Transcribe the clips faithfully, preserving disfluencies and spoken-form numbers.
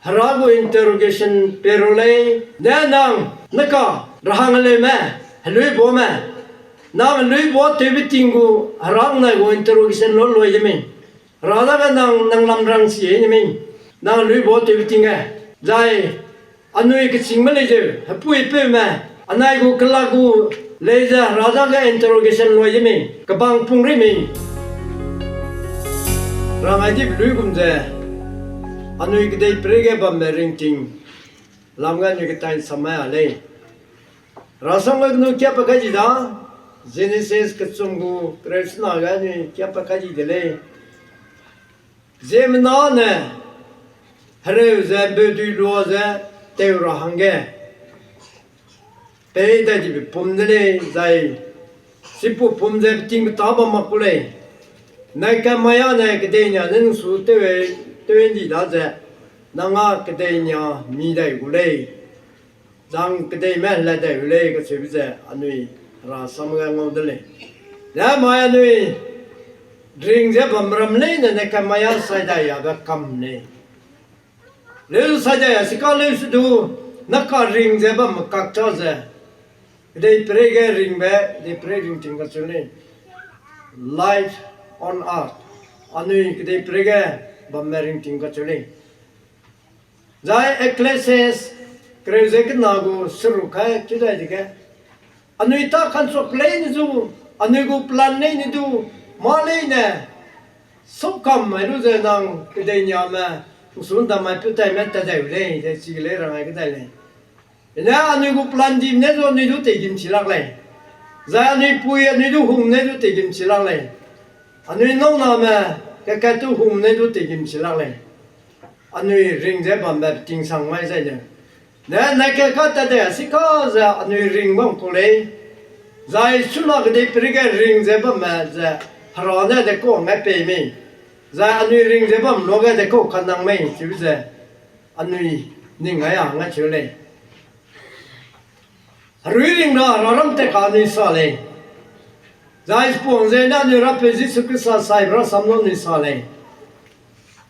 Hera gu interrogation pe ru lei, ne nang, neka, rahang heleume, heluibame, nang heluiba tewbe ting gu, Hera nai gu interrogation lu loi de mei. Hera dage nang, nang lam rang si ei ne mei. Nang heluiba tewbe ting ge, zai anui kechîngme lei zeu, hepuipeume, anai gu kelak gu lei ze Hera dage interrogation loi de mei, kebang pung ri mei. Rangai dibe luigum ze, anui kedeiperei ge bambe ringting lam ge anui ketai samai a lei. Hera sam ge nu kiapa kai di da, Jenesis kechum gu kereu sena ge anui kiapa kai di de lei. Ziemmena ne hereu ze beudui lua ze tew ra hangge pei dai dibe pum de lei, zai chipau pum ze betingbeta bam mak gu lei. Nai kemai â ne kedeinia ne nsu tew, tew ndi da ze, nang â kedeinia mi dai gu lei, zang kedeime le dai gu lei kacheube ze anui Hera sam ge ngau de lei. Ne mai anui ring ze bam ram leine ne kemai â sai dai yabe kam lei. Leu sai dai ya sika leu se du, naka ring ze bam kak cha ze, kedeiperei ge ringbe, kedeiperei ringting kacheu lei. Life on earth. Anui kedeiperei ge bambe ringting kacheu lei. Zai Ecclesiastes kereu ze kena gu seruk kai keu dai dege, anui ta kanchuk leine zu, anui gu plan leine du, mâ leine, sâu kam mai lu ze nang kedei niame, nsun dam mai peu taime tat dai u lei, ze chige lei rangai kedai lei. Ine anui gu plan dime ne zu anui du teigim chi lak lei. Zai anui pui anui du hung ne du teigim chi lak lei. Anui nâu name, kekat tu hung ne du teigim chi lak lei. Anui ring ze bambe tingsang mai zai ne, ne nai ke ka tat de sika ze anui ring bam ku lei. Zai chuna kedeiperei ge ring ze bamme ze, Hera ne dekau ngai pei mei. Zai anui ring ze bam luage dekau kanang mei chiu ze, anui ning ai a ngai cheu lei. Herui ring ra, Hera ram tat ka anui sa lei. Zai puang ze ne anui Rapeu Jisu Khrista saibe rasam lu anui sa lei.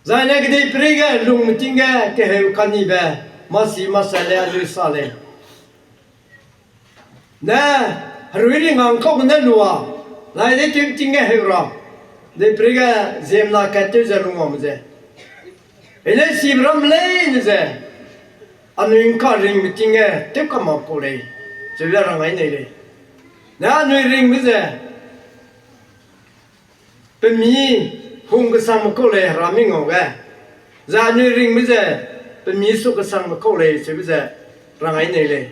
Zai ne kedeiperei ge lungme ting ge keheu kanibe, masi masai lei anui sa lei. Ne herui ring a ngkau gene lua, lai de ting ting ge heu ra, kedeiperei ge ziemmena kat tew ze lungwangme ze, ine sibe ram leine ze, anui ngka ringbe ting ge tew ka mak kau lei, cheu ze rangai nei lei. Ne anui ringbe ze, pemi hung kesangme kau lei Hera mingau ge. Zai anui ringbe ze, pemi su kesangme kau lei, chibe ze rangai nei lei.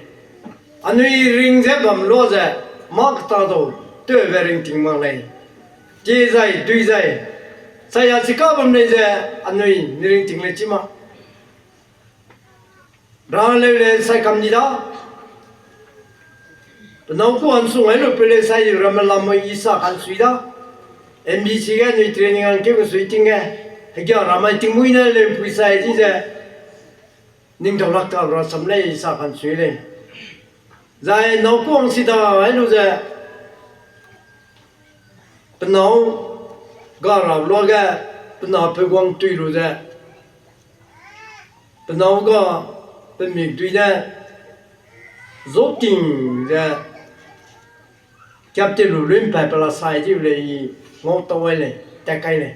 Anui ring ze bam lu ze, mâ keta dau, tewbe ringting mak lei. Tie zai, dui zai, chai a chika bam lei ze, anui mi ringting lei chi ma. Ra leu le sai kam di da. Pe nâu ku ansung ai lu pe le sai ramme lamui i sa kansui da. M B C ge anui training angkeu kesui ting ge, hegia ramai tingmui ne leu pui sai di ze, ning dau lak ta rasam lei i sa kansui lei. Zai nâu ku ang si da ai lu ze, pe nâu ga ra luage, pe na peu guang tui lu ze, pe nâu ga, pe mikdui ne, zau ting ze, kiap te lu lui mpat pe la sai diu lei i, ngau tau ai lei, tat kai lei.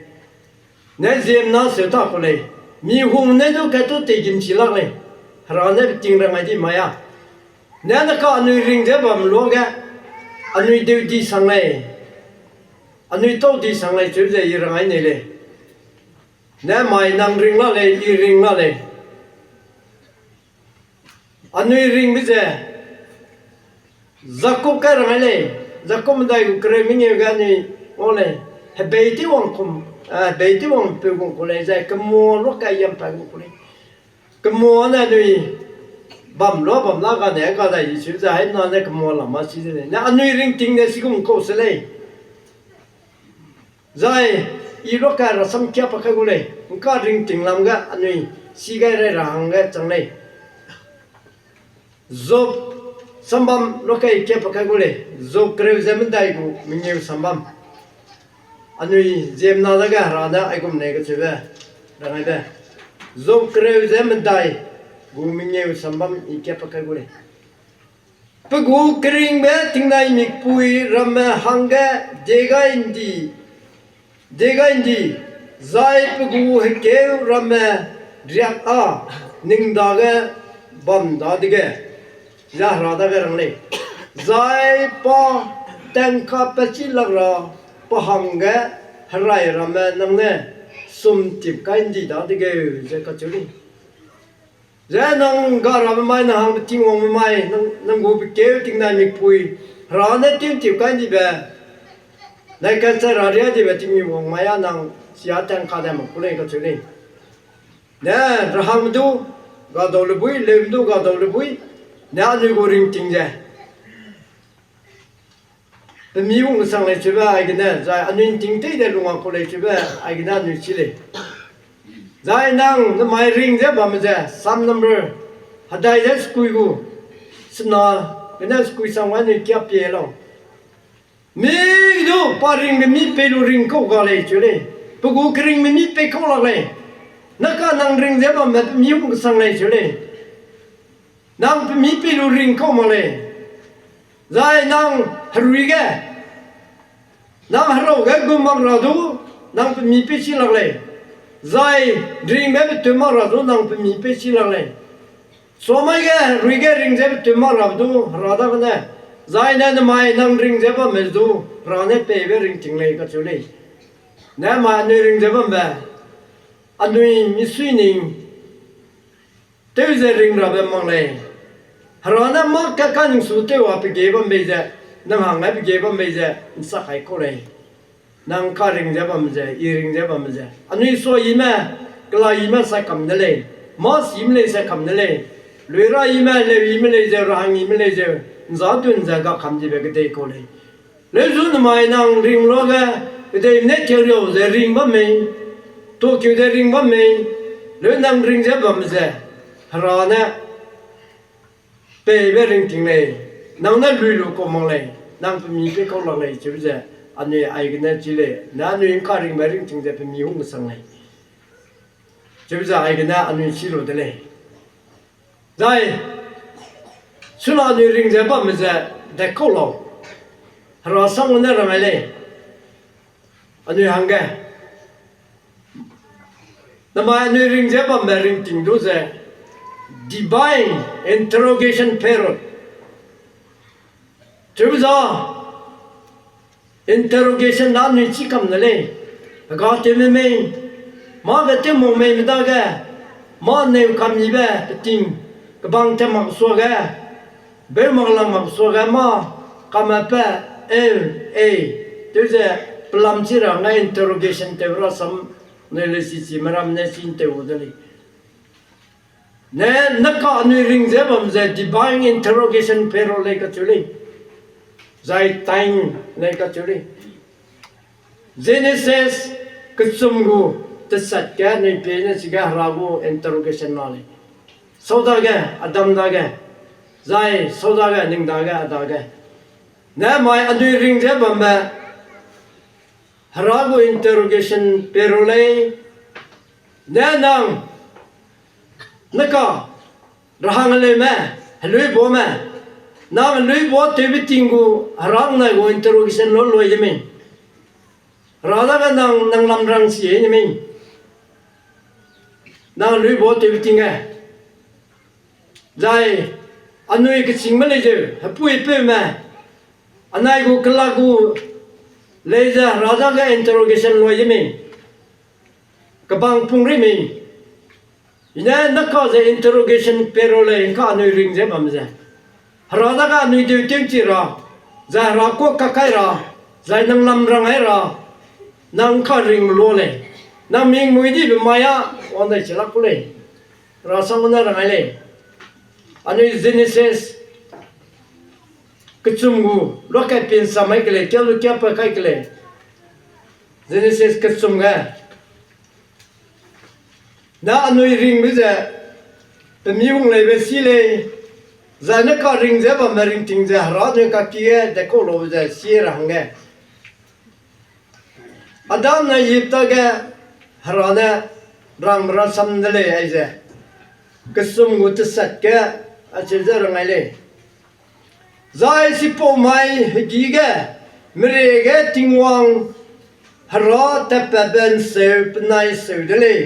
Ne ziemmena seu ta ku lei, mi hung ne du kat tu teigim chi lak lei, Hera ne beting rangai di mai a. Ne neka anui ring ze bam luage, anui deu di sang lei, anui tau di sang lei cheu ze i rangai nei lei. Ne mai nang ring la lei, i ring la lei. Anui ringbe ze, Jakob kai rangai lei, Jakob medai gu kereu mengeu ge anui ngau lei, hebei tew wang kum, eh, hebei tew wang peu gu ku lei, zai kemua luak kai yam pai gu ku lei. Kemua ne anui bam lu bam la gane ga dai di chiu ze, haina ne kemua lam ma chi de lei. Ne anui ringting ne sigum kau se lei. Zai, i luak kai rasam kiapa kai gu lei, ngka ringting lam ge anui si gai rai ra hangge chang lei. Job sambam luak kai kiapa kai gu lei, Job kereu ze medai gu mengeu sambam. Anui ziemmena dage Hera ne aigum nei kacheube, rangaibe. zau kereu ze medai gu mengeu sambam i kia pa kai gu lei. Pe gu keringbe tingnai mikpui ramme hangge diegai ndi, diegai ndi, zai pe gu hekeu ramme riak â ning dage bam dadege, ze Hera dage rang lei. Zai pa tangka pe chi lak ra pe hangge herai ramme nang ne sumtip kai ndi dadegeu ze kacheu lei. Ze nang ga rabe mai, nang hangbe Tingwangbe mai, nang, nang gu pekeu tingnai mikpui, Hera ne tewtip kai ndibe, nai kachai ra ria dibe tingmi wang mai â nang sia tangka de mak ku lei kacheu lei. Ne, rahangme du, gadau le bui, leume du, gadau le bui, ne anui gu ringting ze pe mi hung kesang lei cheube aigene, zai anui nting tei de lung a ku lei cheube aigene anui chi lei. Zai nang nemai ring ze bamme ze, Psalm number hedai ze sekui gu, sena, gene sekui sang anui kia pie lau. Mi du pa ringbe mi pei lu ring kau ga lei cheu lei. Pe gu keringbe mi pei kau lak lei. Naka nang ring ze bamme pe mi hung kesang lei cheu lei. Nang pe mi pei lu ring kau mak lei. Zai nang herui ge, nang herau ge gum mak ra du, nang pe mi pei chi lak lei. Zai ringbe peteu mak ra du, nang pe mi pei chi lak lei. Suamai ge, herui ge ring ze peteu mak ra du, Hera dagene. Zai ne nemai nang ring ze bamme du, Hera ne peibe ringting lei kacheu lei. Nemai anui ring ze bambe, anui misui ning tew ze ring rabe mak lei. Hera ne mâ ka kaningsu tew a pe ge bam bei ze, nang hang ai pe ge bam bei ze, nsak hai kau lei. Nang ka ring ze bam ze, i ring ze bam ze, anui suayime, kelaiyime sai kam de lei, mâ sime lei sai kam de lei, luirayime, leuyime lei zeu, rahangyime lei zeu, nzadun ze ga kam dibe kedei kau lei. Leu zu nemai nang ring luage, kedei ne keriau ze ring bam mei, tuakeu de ring bam mei, leu nang ring ze bam ze, Hera ne peibe ringting lei, nang ne lui lu kau mak lei, nang pe mi pei kau lak lei, chibe ze, anui aigene chi lei, ne anui ngka ringbe ringting ze pe mi hung kesang lei. Chibe ze aigene anui chi lu de lei. Zai, suna anui ring ze bamme ze, de kau lau. Hera sang ne rang ai lei. Anui hangge. Namai anui ring ze bamme ringting du ze, divine interrogation period. Chibe za, interrogation da anui chi kam de lei. Hega tewme mei, mâ ge tew mak meime dage, mâ neu kamibe peting, kebang te mak suage, beu mak lang mak suage mâ, kame pe, eu, ei, tew ze, pelam chi ra ngai interrogation tew rasam, nui le si chime ram ne chi ntew de lei. Ne, naka anui ring ze bam ze divine interrogation period lei kacheu lei. Zai time lei kacheu lei. Genesis kechum gu tesat ge anui pie ne chige Hera gu interrogation la lei. Sau dage, Adam dage, zai sau dage, ning dage, a dage. Ne mai anui ring ze bamme, Hera gu interrogation period lei, ne nang, neka, rahang heleume, heluibame, nang heluiba tewbe ting gu, Hera nai gu interrogation lu lui de mei. Hera dage nang, nang lamrang si ne mei. Nang heluiba tewbe ting ge. Zai, anui kechîngme lei zeu, hepuipeume, anai gu kelak gu lei ze Hera dage interrogation lui de mei. Kebang pung ri mei. I ne neka ze interrogation period lei ngka anui ring ze bam ze. Hera dage anui deu tewchi ra, zai Hera kuak kakai ra, zai nang lamrang ai ra, nang ka ring lu lei. Nang mingmui dibe mai a, wang dai chi lak ku lei. Hera sang ne rang ai lei. Anui Genesis kechum gu, luakai pinsam mai ke lei, kia lu kia pa kai ke lei. Genesis kechum ge. Ne anui ringbe ze, pemi hung leibe si lei, zai ne ka ring ze bamme ringting ze Hera anui kaki ge dekau laube ze si ra hangge. Adam ne Eve dage Hera ne rangbe rasam de lei aize. Kesum gu tesat ge, acheu ze rangai lei. Zai chipau mai hegî ge, merie ge Tingwang Hera tatpatbe ’nseu penai seu de lei.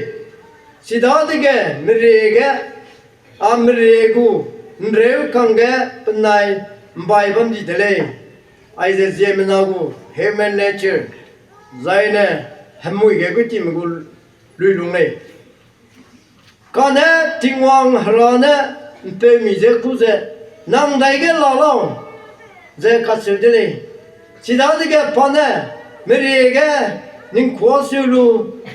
Chidadege merie ge, a merie gu ’nreu kangge penai ’mbai bam di de lei. Aize ziemmena gu human nature, zaine hemui ge gu time gu luilung lei. Kane Tingwang Hera ne ’mpeumi je ku ze, nang dai ge la lau, ze kacheu de lei. Chidadege pa ne, merie ge ning kuâ seu lu,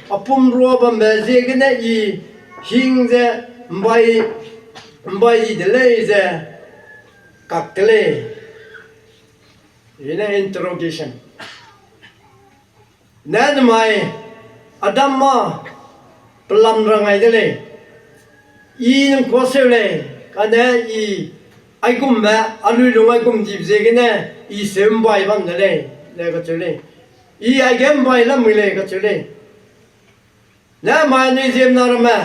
a pumrua bambe ziegene I hing ze ’mbai, ’mbai di de lei ze kak de lei. Ine interrogation. Ne nemai Adam mâ pelam rangai de lei. I ning kuâ seu lei, kane I aigumbe, a luilung aigum dibe ziegene I seu ’mbai bam de lei, le kacheu lei. I aige ’mbai lamui lei kacheu lei. Ne mai anui ziemmena ramme,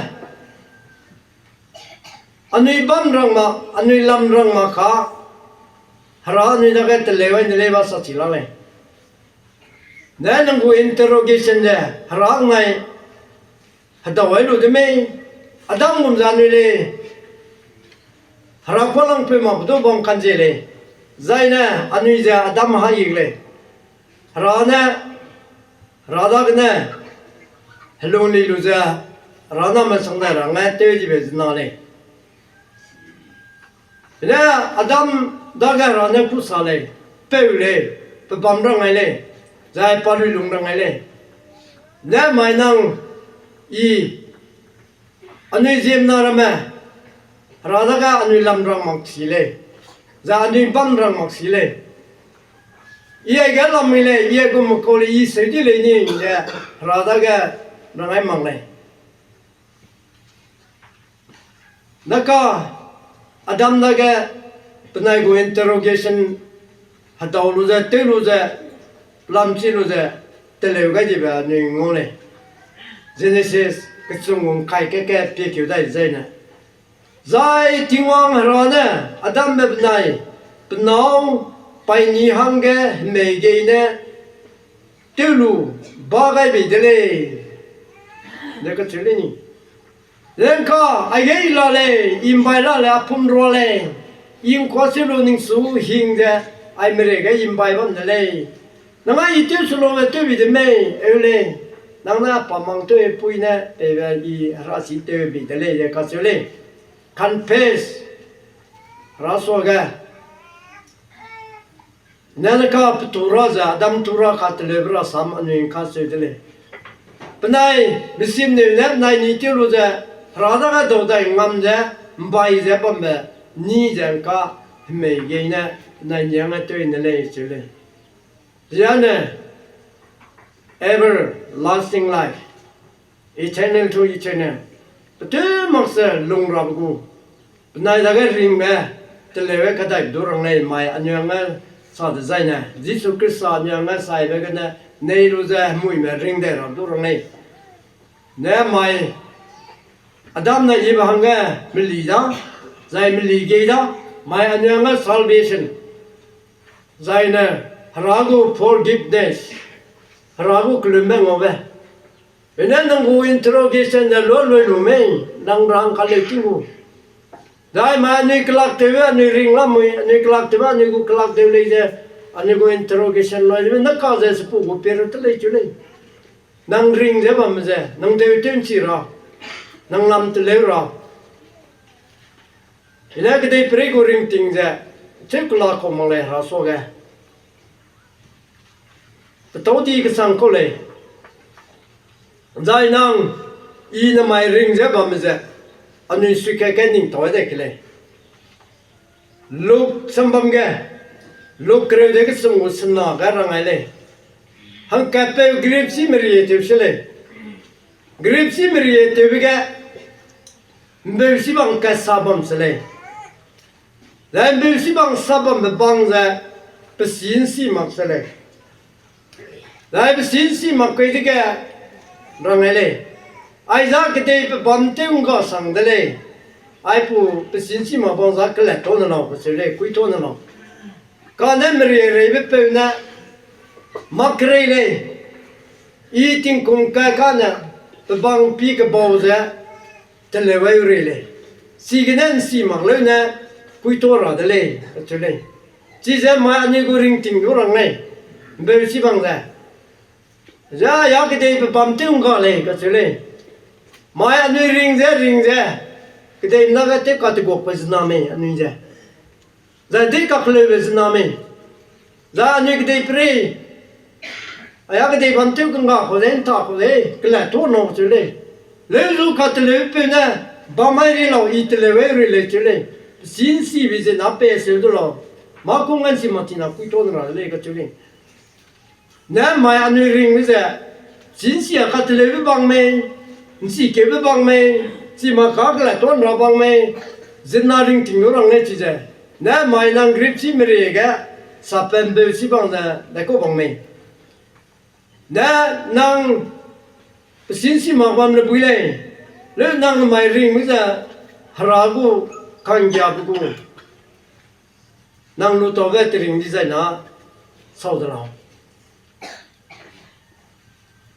anui bam rang mak, anui lam rang mak ka, Hera anui dage teleu ai ne lei ba sa chi la lei. Ne nang gu interrogation ze, Hera nai hedau ai lu de mei, Adam gum ze anui lei, Hera kuâlangpeu mak pe du bam kanzie lei, zaine anui ze Adam haik lei. Hera ne, Hera dagene, helung li lu ze, Hera name sang dai ra ngai tew dibe zena lei. Ne Adam dage Hera ne ku sa lei, peu lei, pe bam rangai lei, zai pa luilung rangai lei. Ne mai nang I, anui ziemmena ramme, Hera dage anui lam rang mak si lei, zai anui bam rang mak si lei. I aige lamui lei, I aigum kau lei, I seu di lei ni ze, Hera dage rangai mak lei. Naka, Adam dage penai gu interrogation hedau lu ze, tew lu ze, lamchi lu ze, teleu gai dibe anui ngau lei. Jenesis kechum gu ’ngkai ke ke piekeu dai zaine. Zai Tingwang Hera ne Adambe benai, pe nâu paîni hangge hemei geine tew lu ba gai bei de lei, ze kacheu lei ni. Zengka, aige I la lei, I ’mbai la lei, a pum rua lei, I ’ngkuâ se lu ningsu hing ze, ai merie ge I ’mbai bam de lei. Nang â I tew se lu le tew bi de mei, eu lei. Nang ne pa mang tew pui ne, peibe I hera si tew bi de lei, ze kacheu lei. Confess, hera suage. Ne neka petu ra ze, Adam tu ra ka teleube rasam anui ’ngkacheu de lei. Penai, mesimneu ne penai ni tew lu ze, hera dage dau dai ngam ze, ’mbai ze bambe, ni ze ’ngka, hemei geine, penai ni hangge tew ne lei cheu lei. Ziane, everlasting life, eternal to eternal. Petu mak se lung rabe gu. Penai dage ringbe, teleube kadaibe du rang lei mai anui hangge sa dezaine. Jisu Khrista anui hangge saibe gene, nei lu ze hemuime ring dei rabe du rang lei. Ne mai, Adam ne Ibe hangge meli da, zai meli gei da, mai anui hangge salvation. Zaine, hera gu forgiveness, hera gu kelumbe ngaube. Ene nang gu interrogation de lu lui lu mei, nang rang kaleu ting gu. Zai mai anui kelak tewbe anui ring lamui, anui kelak tewbe anui gu kelak tew lei ze, anui gu interrogation lui ze, neka ze sepu gu peru te lei chu lei. Nang ring ze bam ze, nang tew tew ’nchi ra, nang lam teleu ra. Ine kedei perei gu ringting ze, cheu kela kau mak lei hera suage. Petau di kesang kau lei. Zai nang, I ne mai ring ze bam ze, anui suikat kai ning tau de ke lei. Luk sambam ge, Luk kereu de kesum gu sena ge rang ai lei. Hangkatpeu grape si merie tew se lei. Grape si merie tewbe ge, ’mbeu si bang kat sa bam se lei. Zai ’mbeu si bang sa bambe bang ze, pe si ’nsi mak se lei. Zai pe si ’nsi mak kei dege, rang ai lei. Aiza kedei pe bam tew ’ngga sang de lei. Aipu pe sinsi mak bang za kelat tau ne lau, kacheu lei, kui tau ne lau. Kane merie reibe peu ne, mak kerei lei. I tingkum kai kane, pe bang pi kebau ze, teleu ai rei lei. Chigene ’nsi mak leu ne, kui tau ra de lei, kacheu lei. Chize mai anui gu ringting du rang lei. ’Mbeu si bang ze. Za ya kedei pe bam tew ’ngga lei, kacheu lei. Mai anui ring ze, ring ze. Kedei na ge tew kateguakbe zena mei anui ze. Zai dei kakleube zena mei. Zai anui kedei perei. Aya kedei bam tew kengga kau lei, ’nta kau lei, kelat tau nau cheu lei. Leu zu kateleu peu ne, bam mai ri lau, i teleu ai rei lei cheu lei. Sinsibe ze na pe seu du lau. Mâ kung ’nsi mak ti na kui tau ne ra de lei kacheu lei. Ne mai anui ringbe ze, sinsi a kateleube bang mei, ’nsi keube bang mei, chi mak ka kelat tau ne ra bang mei, zena ringting du rang lei chize. Ne mai nang grip chi merie ge, sape ’mbeu si bang ze, daikau bang mei. Ne nang pe sinsi mak bam le bui lei, leu nang mai ringbe ze, hera gu, ka'nggiabe gu. Nang lu taube te ring di zai na, sau de lau.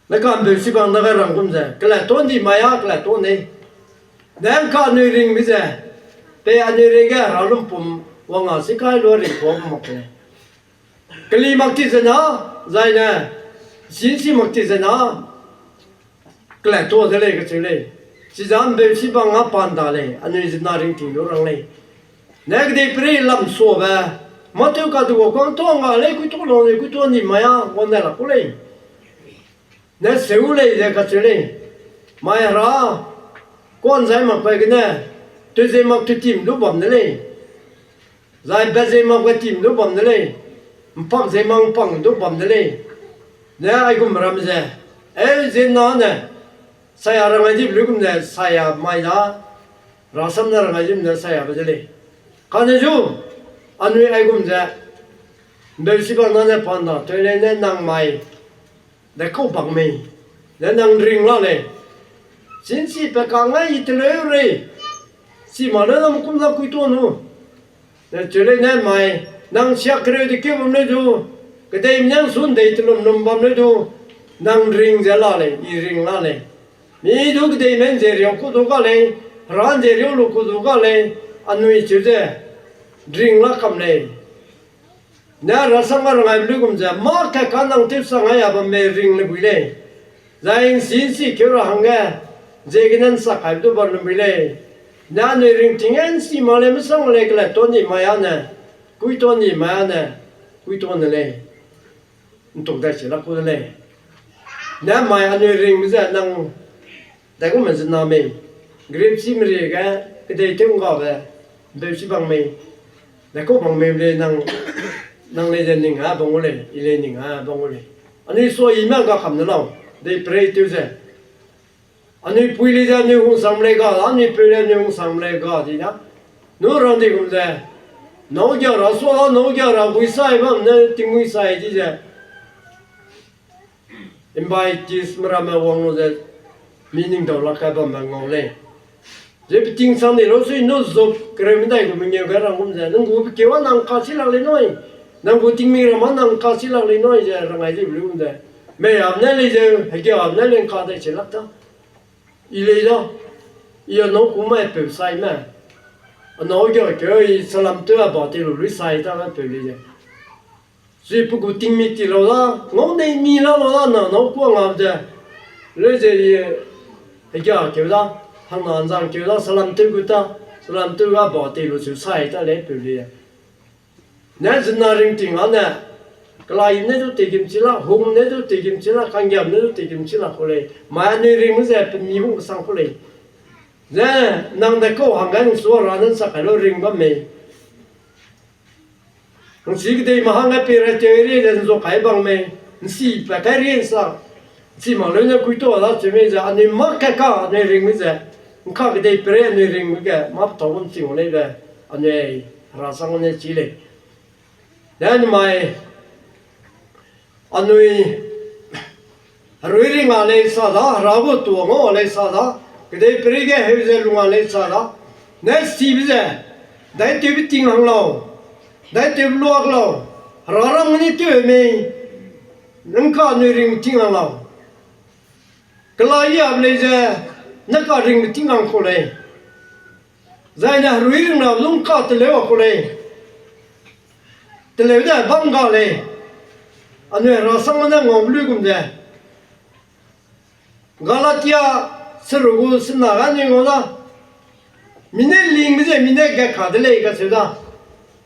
Ne ka'mbeu si bang dage rang gum ze, kelat tau ’ndi mai a, kelat tau nei. Ne ’ngka anui ringbe ze, pei anui reige hera lumpum, wang a si kai lu ringkuâ mak lei. Keli mak ti zena, zai ne, sinsi mak ti zena, kelat tau de lei kacheu lei. Chiza ’mbeu si bang a pan da lei, anui zena ringting du rang lei. Ne kedei perei lam suabe, mâ tew kateguak kang tau ’ngga lei, kui tau lau lei, kui tau ’ndi mai a, wang ne la ku lei. Ne seu lei ze kacheu lei. Mai hera, kuan zai mak pai gene, teu zei mak teu tim du bam de lei. Zai be zei mak be tim du bam de lei. ’Mpak zei mak ’mpang du bam de lei. Ne aigum ram ze, eu ziemmena ne, saia rangai dibe luigum ze saia mai da, rasam ne rangai dibe ne saiabe de lei. Kane zu, anui aigum ze, ’mbeu si bang na ne pan da, teu lei ne nang mai, de kau bak mei, ne nang ring la lei. Sinsi pe kangai i teleu rei, chi mak leu lam kum na kui tau nu. Ne cheu lei ne mai, nang siak kereu de keu bam leu du, kedeime ne ’nsun dei telum lum bam leu du, nang ring ze la lei, i ring la lei. Mi du kedeime ’nze riau ku du ga lei, hera ’nze riau lu ku du ga lei, anui cheu ze, ring la kam lei. Ne rasam ga rangai luigum ze, mâ kat ka nang tewsang ai a bamme ring le bui lei. Zai ’nsi ’nsi keu ra hangge, ziegene ’nsak kaibe du bam le bui lei. Ne anui ringting ge ’nsi mak lei, mesang lei, kelat tau ’ndi mai a ne, kui tau ’ndi mai a ne, kui tau ne lei. ’Ntuk dai chi lak ku de lei. Ne mai anui ringbe ze nang daigum me zena mei, grip chi merie ge, kedei tew ’nggabe, ’mbeu chi bang mei, daikau bang mei lei nang, nang lei ze ning a bang gu lei, i lei ning a bang gu lei. Anui sua i me ’ngga kam ne lau, dei perei tew ze. Anui pui lei ze anui hungsang lei ga, anui peu lei anui hungsang lei ga di da. Nu rang di gum ze, nâu gia ra sua, nâu gia ra gui sai bam ne tingmui sai di ze. Invitees meramme wang lu ze, mi ning dau lak kai bamme ngau lei. Ze peting sang di lau sui nu zup kereu medai gu mengeu ge rang gum ze, nang gu pekeu a nang ka chi lak lei nui. Nang gu tingmik ram a nang ka chi lak lei nui ze rangai di lu gum ze. Mei ap ne lei ze, hegia ap ne lei ’ngka dai chi lak ta. I lei da, i a nâu ku mai peu sai me. A nâu gia keu i salam tew a ba tei lu lui sai ta me peu lei ze. Sui pe gu tingmik ti lau da, ngau nei mi la lau da, na nâu ku a ngau ze. Leu ze i, hegia keu da, hangna ’nzang keu da, salam tew gu ta, salam tew ga ba tei lu seu sai ta lei peu lei. Ne zena ringting a ne, kelai ne du teigim chi la, hung ne du teigim chi la, kanggiam ne du teigim chi la ku lei. Mai anui ringbe ze pemi hung sang ku lei. Ze nang daikau hangge ’nsua ra ne ’nsak kai lu ring bam mei. ’Nchi kedei ma hangge pei ra teu ri ze ’nzua kai bang mei. ’Nchi pa kai ri ’nsa. ’Nchi mak leu ne kui tau da cheu mei ze anui mâ kat ka anui ringbe ze. ’Ngka kedei perei anui ringbe ge mâ petau bam ching gu lei be. Anui rasang ne chi lei. Ne mai anui Herui ring a lei sa da, Hera gu tuâ ngau a lei sa da, kedeiperei ge heu ze lung a lei sa da, ne sibe ze, daitewbe ting hang lau, daitewbe luak lau, Hera ram gene tew mei, nang ka anui ringbe ting hang lau. Kelai yibe lei ze, ne ka ringbe ting hang kau lei. Zai ne herui ring ra lung ka teleu a kau lei. Teleu de bam ga lei. Anui Hera sangme ne ngau luigum ze. Galatia seruk gu sena ga anui ngau da. Mi ne lingbe ze mi ne gat ka de lei kacheu da.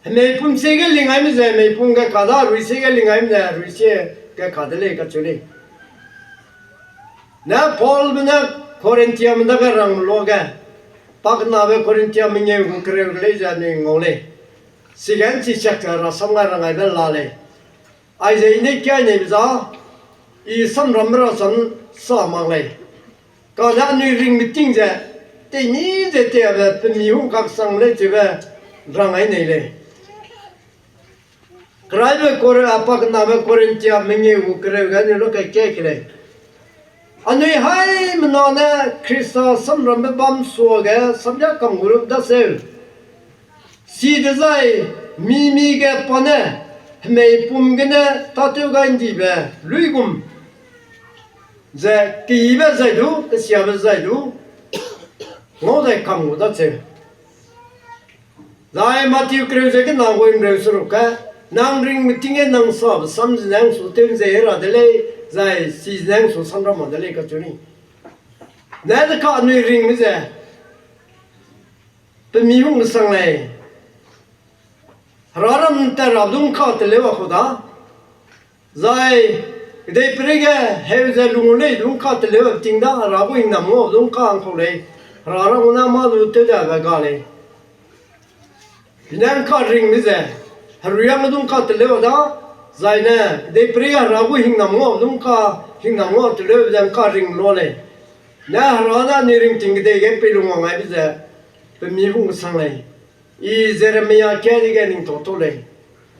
Hemei pum sie ge lingaime ze hemei pum gat ka da, herui sie ge lingaime ze herui sie gat ka de lei kacheu lei. Ne Paulbe ne Korintiame dage rang luage, pakenabe Korintia mengeu gu kereu ge lei ze anui ngau lei. Sige nchi siak ze Hera sam gai rang gaibe la lei. Aize i ne kiai neibe za, i samrambe rasam sa mak lei. Kane anui ringbe ting ze, teimi ze teibe pemi hung kaksang lei cheube rang gai nei lei. Keraibe Kor-, a, pakenabe Korintia mengeu gu kereu ge anui lu kai ke ke lei. Anui haimena ne Khrista samrambe bam suage samria kam gu lu daseu. Chidezai mi-mi ge pa ne hemei pum gene tâtew gai ndibe luigum ze keyibe zai du, kesiabe zai du, ngau dai kam gu daseu. Zai Matiu kereu ze kena gu himreu seruk ge, nang ringbe ting ge nang sabe sam zene nang su tew nzei ra de lei, zai chi zene nang su samram ma de lei kacheu ni. Ne de ka anui ringbe ze, pemi hung kesang lei. Hera ram tat ra du ngka teleu a kau da. Zai, kedeiperei ge heu ze lung lei du ngka teleu ting da, Hera gu hingnam ngau du ngka ngkau lei. Hera ram ne mâ du tew dabe ga lei. Bi ne ngka ringbe ze, herui hang du ngka teleu da, zai ne, kedeiperei ge Hera gu hingnam ngau du ngka, hingnam ngau teleu ze ngka ring la lei. Ne Hera ne anui ringting kedei ge pei lung wang gaibe ze, pemi hung kesang lei. I Jeremia ka dege ning tau tau lei.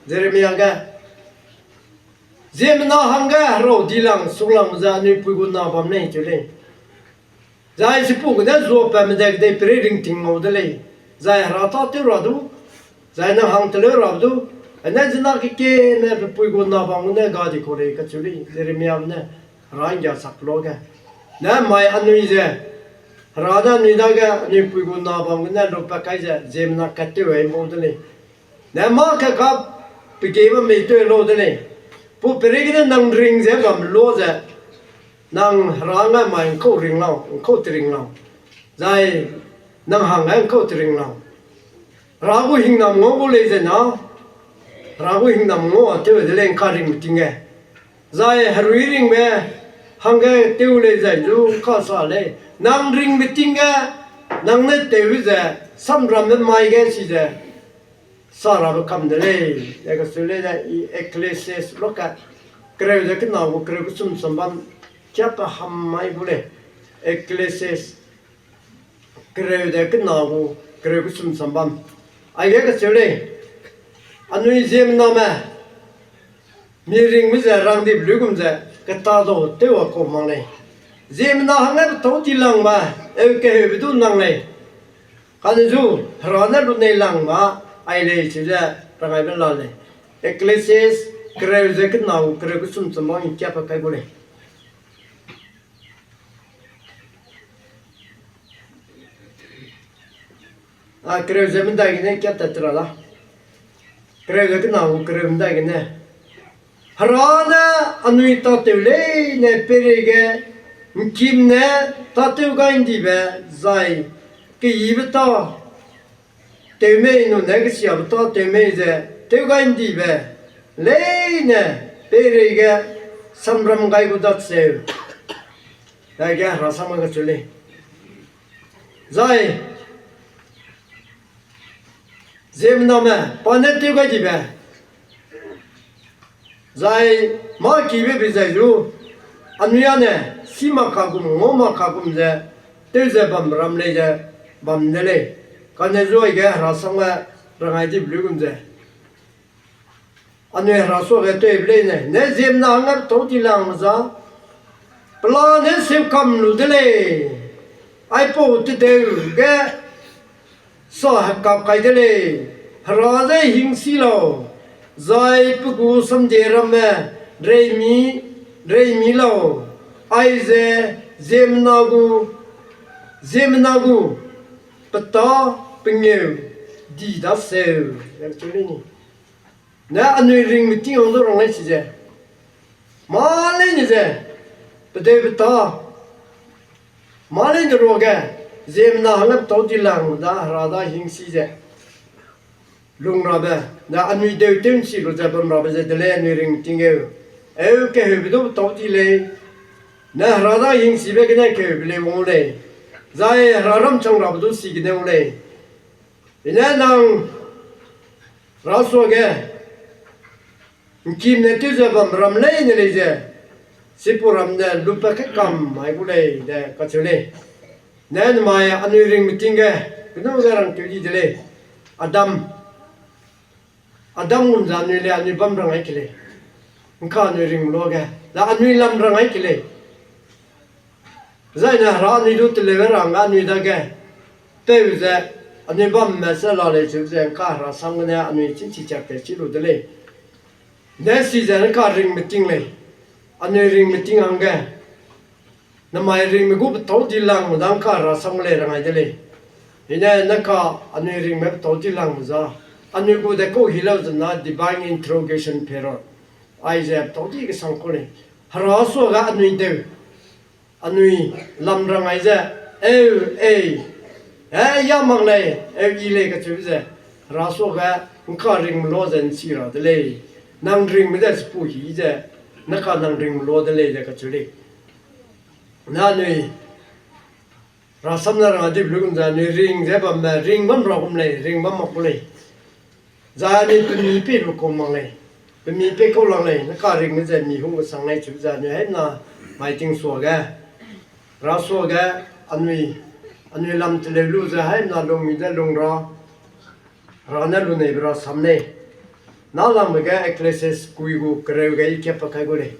Jeremia ge, ziemmena hangge herau dilang suklang ze anui pui gu na bam lei cheu lei. Zai chipau gene zuapatme de kedeiperei ringting ngau de lei. Zai Hera tâtew ra du, zai nang hang teleu ra du, ane zena kekieme pe pui gu na bam gene ga di kau lei kacheu lei, Jeremiame ne Hera nggia sak luage. Ne mai anui ze, Hera ne anui dage anui pui gu na bam gene lupat kai ze ziemmena kat tew ai bau de lei. Ne mâ keka pe ge bam mei tew lau de lei. Pau pereigene nang ring ze bam lu ze, nang Hera ne mai ngkau ring lau, ngkau te ring lau. Zai nang hangge ngkau te ring lau. Hera gu hingnam ngau gu lei ze na, Hera gu hingnam ngau a tew de lei ngka ringbe ting ge. Zai herui ringbe hangge tew lei zai du ngka sa lei. Nang ringbe ting ge, nang ne tew ze, samrambe mai ge chi ze, sa rabe kam de lei. Ze kacheu lei ze i Ecclesiastes luage, kereu ze kena gu kereu kechum sam bam, kiape ham mai gu lei. Ecclesiastes kereu ze kena gu kereu kechum sam bam. Aige kacheu lei, anui ziemmename, mi ringbe ze rangdibe luigum ze, keta dau tew a kau mak lei. Ziemmena hangge petâu dilangbe, eu keheube du nang lei. Kane zu, Hera ne lunei langbe, ai lei cheu ze, rangaibe la lei. Ecclesiastes kereu ze kena gu kereu kechum sam bam i kiape kai gu lei. A, kereu ze medai gene kiatat te ra da. Kereu ze kena gu kereu medai gene. Hera ne anui tâtew leine peireige, ngkim ne tâtew gai ndibe zai, keyibe tâ tew mei nune kesiabe tâ tew mei ze, tew gai ndibe leine peireige samram gai gu daseu. Daige Hera sam kacheu lei. Zai, ziemmename, pa ne tew gai dibe. Zai, mâ kibe bi zai zu, anui â ne, si mak kagum, ngau mak kagum ze, tew ze bam ram lei ze, bam de lei. Kane zu aige Hera sam ge, rangai dibe luigum ze. Anui Hera suage tewbe leine, ne ziemmena hangge petâu dilangbe za, Pelane seu kam lu de lei, aipau tedeu ge sa hekap kai de lei, Hera je hingsi lau, zai pe gu samdie ramme reimi, reimi lau, aize ziemmena gu, ziemmena gu petâ pengeu di daseu. Ne anui ringme ting hang du rang lei chize, mâ leine ze, pedeu petâ, mâ leine ruage, ziemmena hangge petâu di lang da, Hera da hingsi ze, lung rabe, ne anui deu tew nchi lu ze bam rabe ze de lei anui ringme ting geu. Eu keheube du petâu di lei, ne Hera da hingsibe gene keheube lei wang lei, zai Hera ram chang rabe du si gene u lei. I ne nang Hera suage ’ngkim ne tew ze bam ram leine lei ze, chipau ram ne lupat kai kam mai gu lei de kacheu lei. Ne namai anui ringme ting ge, kenu ge rangkeu di de lei. Adam, Adam gum ze anui le anui bam rang ai ke lei. ’Ngka anui ringme luage, la anui lam rang ai ke lei. Zai ne Hera anui du teleu rangge anui dage peu ze, anui bamme se la lei cheu ze ’ngka Hera sam gene anui chînchi chak te chi lu de lei. Ne si ze ’ngka ringme ting lei, anui ringme ting hangge, namai ringme gu petâu di lang da ’ngka Hera sam ge lei rang ai de lei. I ne ’ngka anui ringme petâu di lang za, anui gu de kau hi lau ze na divine interrogation period. Aize petâu di kesang kau lei. Hera suage anui deu, anui lam rang ai ze, eu, ei, e, ya mak lei, eu, i lei kacheu ze, Hera suage ’ngka ringme lua ze ’nchi ra de lei. Nang ringme de chipau hi ze, ’ngka nang ringme lua de lei ze kacheu lei. Ne anui Hera sam ne rang di lu gum ze anui ring ze bamme, ring bam ra gum lei, ring bam mak gu lei. Zai anui pemi pei lu kau mak lei, pemi pei kau lang lei, ’ngka ringme ze mi hung kesang lei cheu ze anui haimna mai ting suage, Hera suage, anui, anui lam teleu lu ze haimna lungmi de lung ra, Hera ne luneibe rasam lei. Nâlangbe ge Ecclesiastes kui gu kereu ge i ka pa kai gu lei.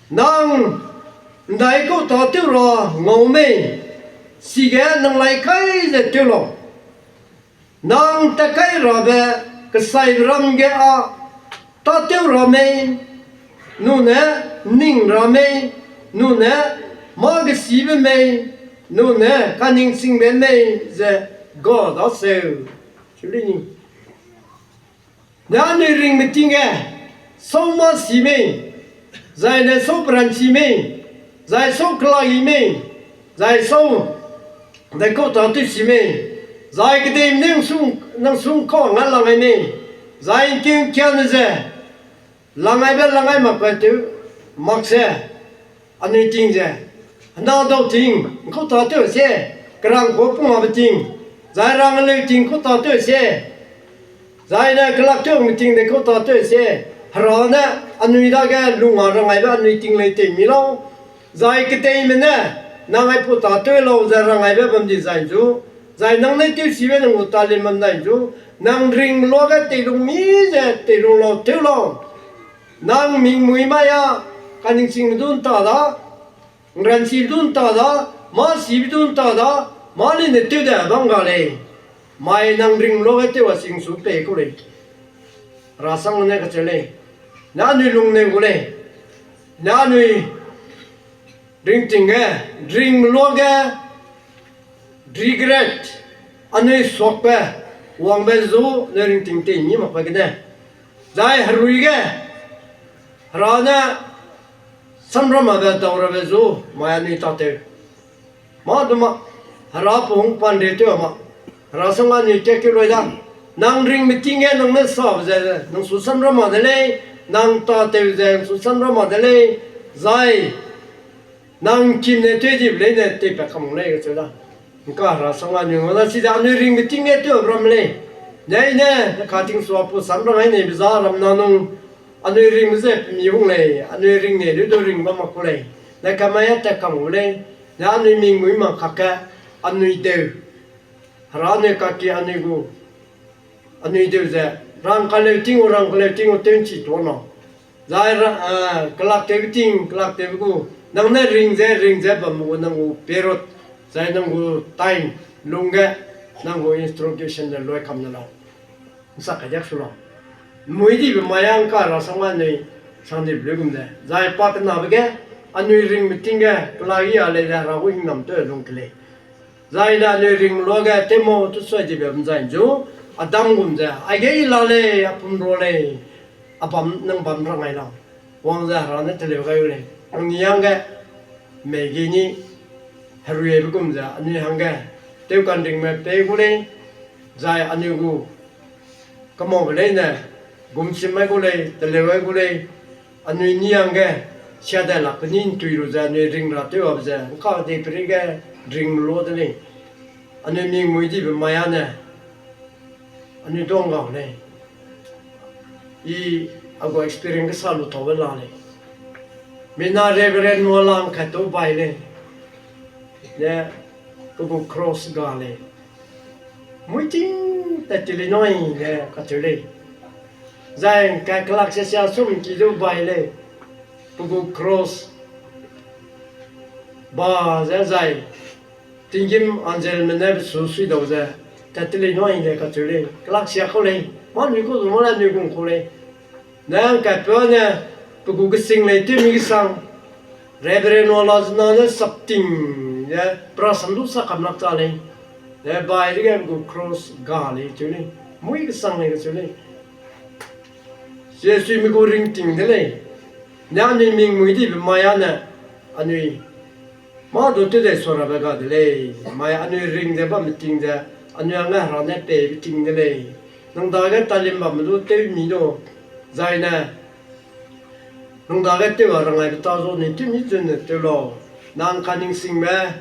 Nang ’ndaikau tâtew ra ngau mei, chige nang lai kai ze tew lau. Nang tat kai rabe kesaibe ram ge â tâtew ra mei, nune ’nning ra mei, nune mâ gesibe mei, nune kaningchingbe mei ze ga daseu. Chuli ni. Ne anui ringme ting ge, sâu mâ si mei, zai ne sâu peranchi mei, zai sâu kelak yi mei, zai sâu ’ndaikau tâtew si mei, zai kedeime ne ’nsung, ’nsung kau nga lang ai mei, zai ’ngkeu ’ngkiane ze, lang aibe lang ai makbe tew, mak ze, anui ting ze, hena dau ting, ’ngkau tâtew se, kerang kua pungmabe ting, zai rang leu ting ’ngkau tâtew se, zai ne kelak tewme ting de ’ngkau tâtew se, Hera ne anui dage lung a rang aibe anui ting lei tei mi lau, zai kedeime ne, nang aipau tâtew lau ze rang aibe bam di zai zu, zai nang ne tewsibe nang gu talent bam dai zu, nang ringme luage teilung mi ze teilung lau tew lau. Nang mingmui mai a, kaningchingbe du ’nta da, ’ngranchibe du ’nta da, mâ sibe du ’nta da, mâ leine tew de bam ga lei. Mai nang ringme luage tew a sing su pei kau lei. Hera sang ne kacheu lei. Ne anui lungneu gu lei. Ne anui ringting ge, ringme luage, regret, anui suakbe, wangbe zu, ne ringting tei mi makbe gene. Zai herui ge, Hera ne samram abe dau rabe zu, mai anui tâtew. Mâ du ma, Hera pe hung pan rei tew a ma. Hera sang anui kat keu loi da. Nang ringme ting ge nang ne sabe ze, nang su samram a de lei, nang tâtew ze, nang su samram a de lei, zai, nang ’ngkim ne tew dibe leine teipat kam lei kacheu da. ’Ngka Hera sang anui ngau da, chize anui ringme ting ge tew ram lei. Nei ne, ne kating sua pu samram ai neibe za ram na nung, anui ringme ze pemi hung lei, anui ringnei lu du ring bam mak ku lei. Ne kamai a tat kam gu lei, ne anui mingmui mak kakge, anui deu, Hera anui kaki anui gu, anui deu ze, rang kaleu ting gu, rang kaleu ting gu tew ’nchi tuâ lau. Zai ra, ah, kelak tewbe ting, kelak tewbe gu, nang ne ring ze, ring ze bam gu nang gu period, zai nang gu time, lungge, nang gu instruction de loi kam ne lau. Nsak kadiak su lau. Mui dibe mai a ngka ra sang ma anui, sang dibe luigum ze. Zai pa kenabe ge, anui ringbe ting ge, kelak i a lei ze Hera gu hingnam tew lung ke lei. Zai ne anui ring luage tewmau tew suai dibe bam zai nzu, Adam gum ze, aige i la lei, a pum ro lei, a bam, nang bam rangai lau. Wang ze Hera ne teleu gai u lei, nang ni hangge, mei ge ni, heruibe gum ze, anui hangge, tew kanringme pei gu lei, zai anui gu, kamaube leine, gumchim mai gu lei, teleu gai gu lei, anui ni hangge, siade lak pe ni ntui lu ze, anui ring ra tew abe ze, ngka dei peri ge, ring lu de lei, anui mingmui dibe mai a ne, anui duang gau lei. I a gu experience kesa lu taube la lei. Mina Reverend Noah lang kat tu bai lei. Ne, pe gu cross ga lei. Mui ting tat ti lei nui ne kacheu lei. Zai ngka kelak sia sia sum ki du bai lei. Pe gu cross ba ze zai tinggîm angelme ne besu sui dau ze, tat ti lei nui ne kacheu lei. Kelak sia kau lei. Mâ nui kau zu mâ le nui gung kau lei. Ne ngkatpeu ne, pe gu kesing lei tewmi kesang. Reverend Noah la zena ne sapting, ne, prasam du sa kam lak ta lei. Ne, bai dege pe gu cross ga lei cheu lei. Mui kesang lei kacheu lei. Jesuime gu ringting de lei. Ne anui mingmui dibe mai a ne, anui mâ du tew dei sua rabe ga de lei. Mai anui ring ze bamme ting ze, anui hangge Hera ne peibe ting de lei. Nang dage talim bamme du tew mi du, zai ne, nang dage tew a rangaibe ta zu anui tew mi zun ne tew lau. Nang kaningsingbe,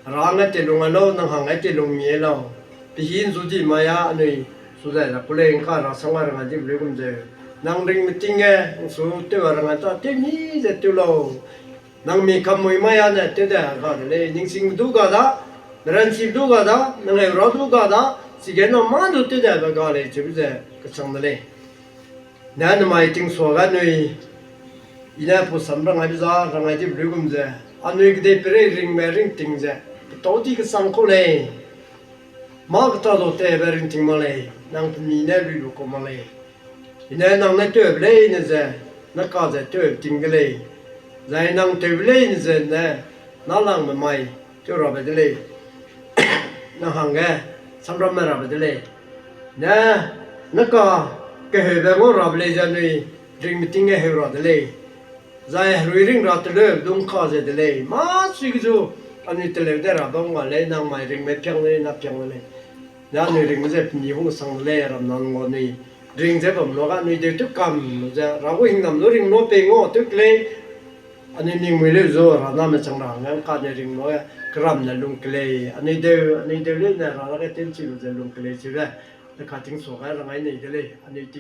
Hera hangge telung ai lau, nang hangge telung mi ai lau. Pe hî nzu di mai a anui, su zai ra ku lei ngka Hera sang a rangai dibe luigum zeu. Nang ringme ting ge, nsu tew a rangai ta tew mi ze tew lau. Nang mi kamui mai a ne tew de ga de lei, ningsingbe du ga da, meranchibe du ga da, nang heu ra du ga da, chige nang mâ du tew debe ga lei, cheube ze kechang de lei. Ne namai tingsua ga anui, i ne pusam rangai be za, rangai dibe luigum ze, anui kedeiperei ringme ringting ze, petau di kesang kau lei. Mâ keta dau tewbe ringting mak lei, nang pemi ne lui lu kau mak lei. I ne nang ne tewbe leine ze, ne ka ze tewbe ting de lei. Zai nang tewbe leine ze ne, nâlangbe mai tew rabe de lei. Nang hangge samramme rabe de lei. Ne, ne ka keheube ngau rabe lei ze anui ringme ting ge heu ra de lei. Zai herui ring ra teleu dung ka ze de lei. Mâ sui ge zu anui teleu de ra bam ga lei, nang mai ringme piang de lei, na piang de lei. Ne anui ringme ze pemi hungsang de lei, ram nang ga anui ring ze bam luage anui deu tew kam lu ze, Hera gu hingnam lu ring lu pei ngau tew ke lei. Anui mingmui leu zu, Hera name chang ra hangge ngka anui ring luage keram ne lung ke lei. Anui deu, anui deu leine Hera dage tewchi lu ze lung ke lei chibe. Ne ka tingsua ga rangai nei de lei. Anui ting